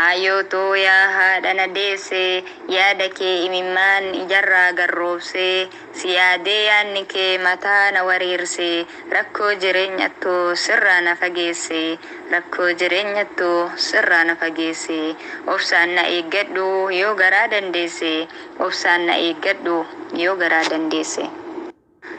Aayyoo too yaa haadha na deesse, yaada kee imimmaan ijarraa garroobse, si yaadee yaanni kee mataa na wareerse, rakkoo jireenyattu sirraa na fageesse, rakkoo jireenyattu sirraa na fageesse. Obsaan na eeggadhu yoo garaa dandeesse, obsaan na eeggadhu yoo garaa dandeesse.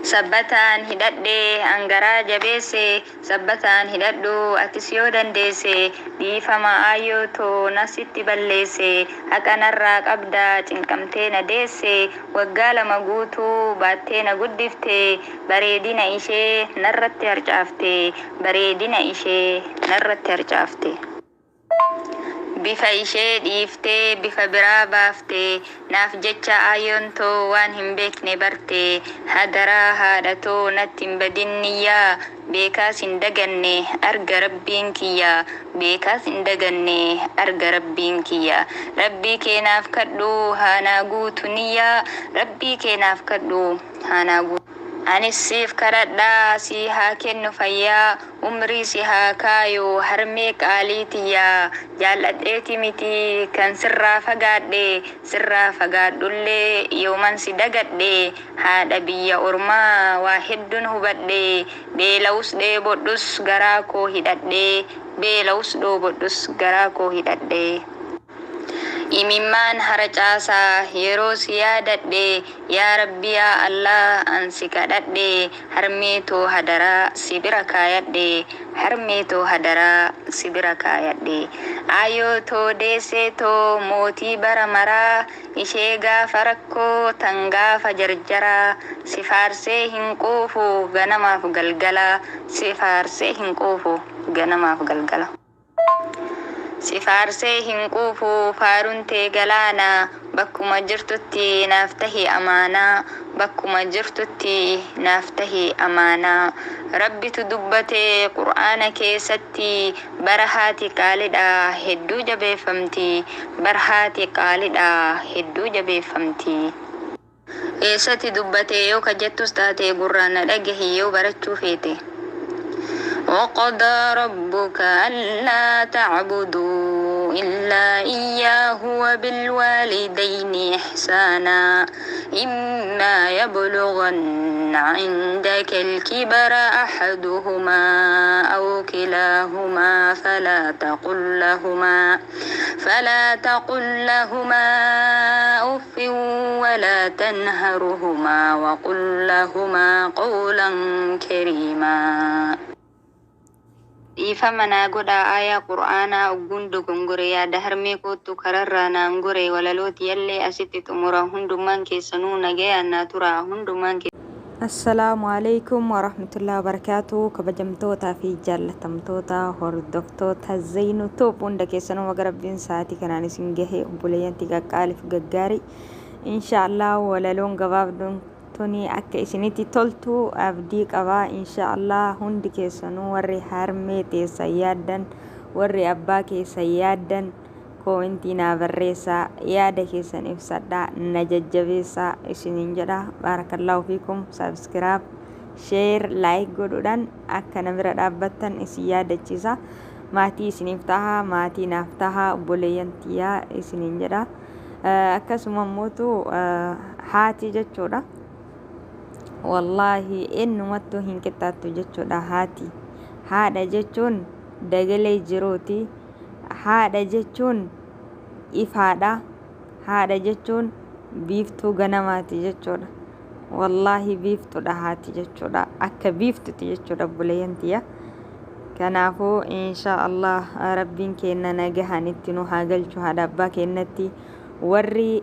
Sabbataan hidhadhe an garaa jabeesse, sabbataan hidhadhu atis yoo dandeesse, dhiifama aayyoo too na sitti balleesse, haqa narraa qabda cinqamtee na deesse, waggaa 2 guutuu baattee na guddifte, bareedina ishee narratti harcaafte, bareedina ishee narratti harcaafte. Bifa ishee dhiiftee bifa biraa baafte, naaf jecha aayyoon too waan hin beekne barte, hadaraa haadha too natti hin badin niyyaa, beekaas hin daganne arga rabbiin kiyya, beekaas hin daganne arga rabbiin kiyya. Rabbii kee naaf kadhu haa naa guutu niyyaa, rabbii kee naaf kadhu haa naa guutu. Anis siif kadhadha sii haa kennu fayyaa, umrii si haa kaayu harmee qaalii tiyya, jaalladheeti miti kan sirraa fagaadhe, sirraa fagaadhullee yooman si dagadhe, haadha biyya ormaa waa heddun hubadhe, beela'us dheebodhus garaa koo hidhadhe, beela'us dhoobodhus garaa koo hidhadhe. Imimmaan harcaasa yeroo si yaadadhe, yaa rabbi yaa Allah an si kadhadhe, harmee too hadaraa si bira kaayadhe, harmee too hadaraa si bira kaayadhe. Aayyoo too deessee too mootii bara maraa, ishee gaafa rakkoo tan gaafa jarjaraa, si faarsee hin quufu ganamaaf galgala, si faarsee hin quufu ganamaaf galgala. Si faarsee hin quufu faaruun tee galaana, bakkuma jirtutti naaf tahi amaanaa, bakkuma jirtutti naaf tahi amaanaa. Rabbitu dubbate qur'aana keessatti, bara haati qaalidha hedduu jabeeffamti, bara haati qaalidha hedduu jabeeffamti. Eessatti dubbate yoo ka jettus taate gurraan na dhagahi yoo barachuu feete. وقضى ربك ألا تعبدوا إلا إياه وبالوالدين إحسانا إما يبلغن عندك الكبر أحدهما أو كلاهما فلا تقل لهما أف ولا تنهرهما وقل لهما قولا كريما. Dhiifama naa godhaa aayaa qur'aanaa ogguun dogongore, yaada harmee koottu kararraa naan gore, walalooti yallee asitti xumura, hundummaan keessanuu nagayaan naa turaa hundumaan. Assalaamu alaikum warahmatullahi wabarakatuh. Kabajamtootaa fi jaallatamtoota hordoftoota Zeynu Tube, hunda keessanuu baga rabbiin sa'aatii kanaan isin gahe. Obboleeyyantii qaqqaaliif gaggaarii, inshaallah walaloon gabaabduun tuni akka isinitti toltu abdii qaba. Inshaallah hundi keessanuu warri harmee teessan yaaddan, warri abbaa keessan yaaddan, koomentii naa barreessaa, yaada keessan ibsadhaa, na jajjabeessaa isiniin jedha. Baarakallaahu fiikum. Subscribe, share, like godhuudhaan akka na bira dhaabbattan isin yaadachiisa. Maatii isiniif taha, maatii naaf taha, obboleeyyan tiyyaa isiniin jedha. Akkasuma immootu haati jechuudha, wallaahi eenyumattuu hin qixxaattu jechuudha. Haati, haadha jechuun dagalee jiruuti, haadha jechuun ifaadha, haadha jechuun biiftuu ganamaati jechuudha. Wallaahi biiftuudha haati jechuudha, akka biiftuti jechuudha, obboleeyyan tiyya. Kanaafuu insha Allah rabbiin kenna nagahan itti nu haa galchu haadha abbaa kennatti. Warri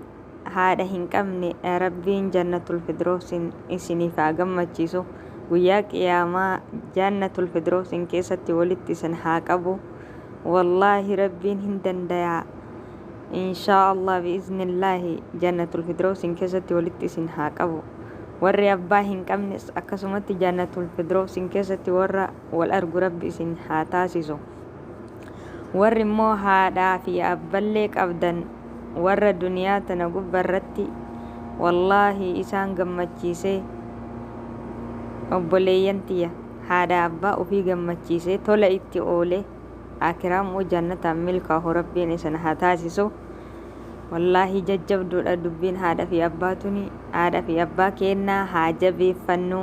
haadha hin qabne rabbiin jannatul firdoosin isiniif haa gammachiisu, guyyaa qiyaamaa jannatul firdoosin keessatti walitti isin haa qabu. Wallaahi rabbiin hin dandayaa, insha Allah biiznillaahi jannatul firdoosin keessatti walitti isin haa qabu. Warri abbaa hin qabnes akkasumatti jannatul firdoosin keessatti warra wal argu rabbi isin haa taasisu. Warri immoo haadhaa fi abballee qabdan, warra duniyaa tana gubbarratti wallaahi isaan gammachiisee, obboleeyyan tiyya, haadha abbaa ofii gammachiisee tola itti oole. Akiraa immoo jannataan milkaahu Rabbiin isin haa taasisu. Wallaahi jajjabduudha dubbiin haadha fi abbaa tuni. Haadha fi abbaa keennaa haa jabeeffannu,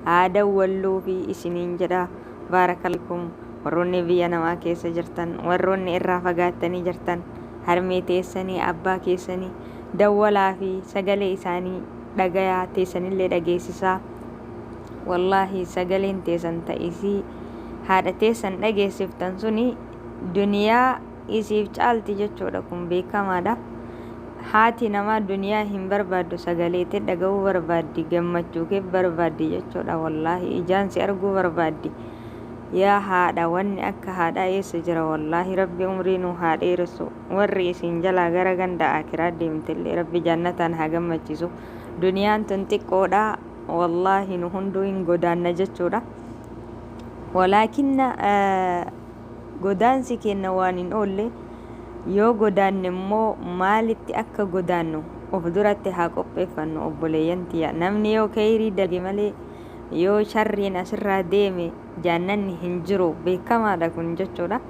haa dawwalluufi isiniin jedha. Baarakalkum warroonni biyya namaa keessa jirtan, warroonni irraa fagaattanii jirtan, harmee teessanii, abbaa keessanii dawwalaa fi sagalee isaanii dhagayaa, teessanillee dhageessisaa. Wallaahi sagaleen teessan ta isii haadha teessan dhageessiftan suni duniyaa isiif caalti jechuudha, kun beekamaadha. Haati namaa duniyaa hin barbaaddu, sagalee tee dhaga'uu barbaaddi, gammachuu kee barbaaddi jechuudha. Wallaahi ijaan si arguu barbaaddi. Yaa haadha, wanni akka haadhaa eessa jira? Wallaahi Rabbi umrii nu haa dheeressu. Warri isin jalaa gara ganda akiraa deemtellee Rabbi jannataan haa gammachiisu. Duniyaan tun xiqqoodha, wallaahi nu hunduu hin godaanna jechuudha. Walaakinna godaansi keenna waan hin oolle, yoo godaanne immoo maalitti akka godaannu of duratti haa qopheeffannu. Obboleeyyan tiyya, namni yoo keyrii dalage malee yoo sharriin asirraa deeme jaannanni hin jiru, beekamaadha kun jechuudha.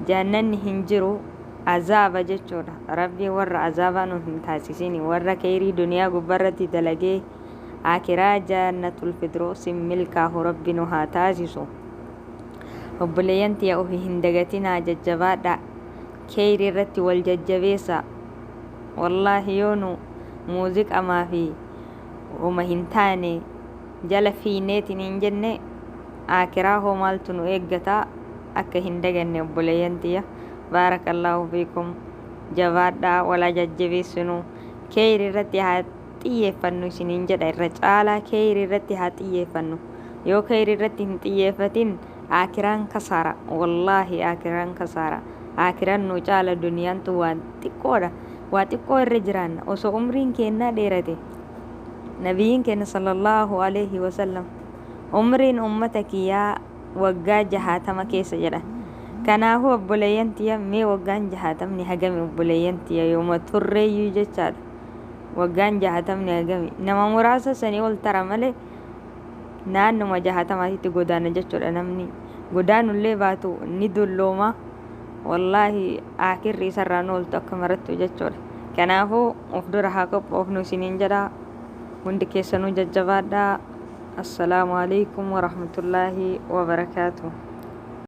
Jaannanni hin jiru, azaaba jechuudha. Rabbiin warra azaabaa nu hin taasisini, warra keyrii duniyaa gubbarratti dalagee akiraa jannatul firdoosin milkaahu Rabbi nu haa taasisu. Obboleeyyan tiyya, ofi hin dagatinaa, jajjabaadha, keyrii irratti wal jajjabeessa. Wallaahi yoo nu muuziqamaa fi homa hin taane jala fiineetiin hin jenne, akiraa hoo maaltu nu eeggata akka hin daganne. Obboleeyyan tiyya, baarakallaahu fiikum, jabaadhaa, walaa jajjabeessinu, keyrii irratti haa xiyyeeffannu isiniin jedha. Irra caalaa keyrii irratti haa xiyyeeffannu. Yoo keyrii irratti hin xiyyeeffatin akiraan kasaara, wallaahi akiraan kasaara. Akiraan nu caala, duniyaantu waan xiqqoodha, waa xiqqoo irra jiraanna osoo umriin keennaa dheerate. Nabiyyiin keenya sallallahu alaihi wasallam umriin ummata kiyyaa waggaa 60 keessa jedha. Kanaafuu obboleeyyan tiyya, mee waggaan 60ni hagami? Obboleeyyan tiyya, yooma turreeyyuu jechaadha. Waggaan 60ni hagami? Nama muraasa sanii ol tara malee naannuma 60titti godaana jechuudha. Namni godaanullee baatu ni dullooma, wallaahi akirri isarraa nu ooltu akka marattu jechuudha. Kanaafuu of dura haa qophoofnu isiniin jedha. Hundi keessanuu jajjabaadhaa. Assalaamu alaikum warahmatullaahi wabarakaatu.